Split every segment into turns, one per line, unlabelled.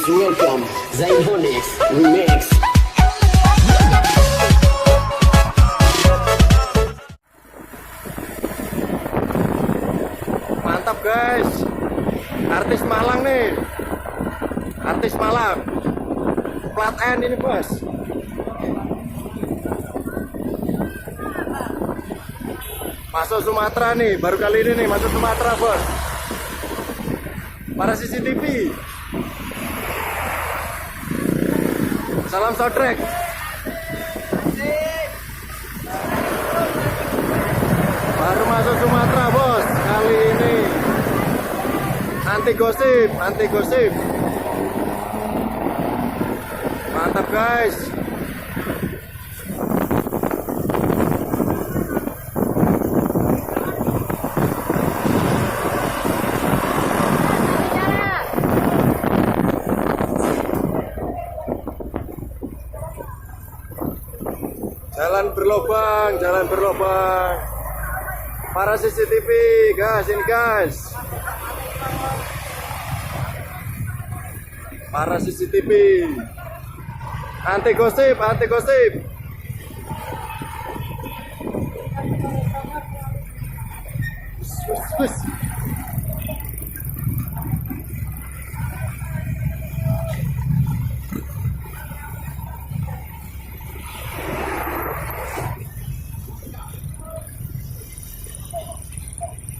Please welcome Zain Honix Remix.
Mantap guys, artis Malang nih, artis Malang, plat N ini bos. Masuk Sumatera nih, baru kali ini nih masuk Sumatera bos. Para CCTV. Salam soundtrack. Baru masuk Sumatera bos kali ini. Anti gosip, anti gosip. Mantap guys. Jalan berlobang, jalan berlobang. Para CCTV, guys, ini guys. Para CCTV. Anti gosip, anti gosip. Wis, wis.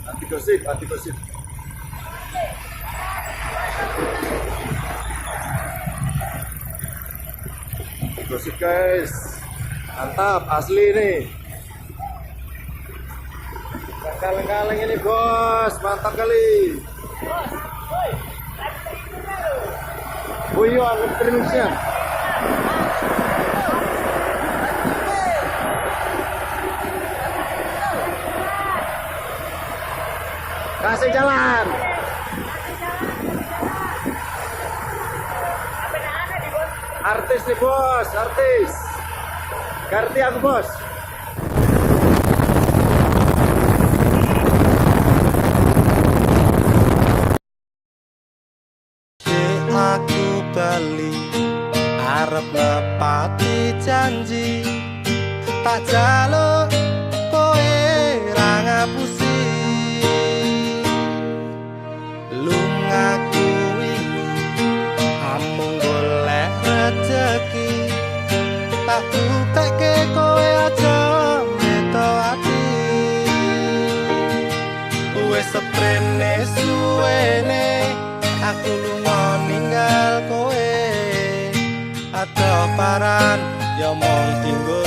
Anti gosip, anti gosip. Anti gosip guys. Mantap, asli nih. Kaleng-kaleng ini bos, mantap kali. Oh iya, aku terusnya. Kasih jalan. Artis nih bos, artis. Ganti aku bos.
Aku bali arep nepati janji, tak jaluk kowe ra ngapusi. Lungaku wingi amung golek rejeki, tak buktekke kowe aja meto ati. Wis seprene suwene aku lunga ninggal kowe, adoh paran ya mung dinggo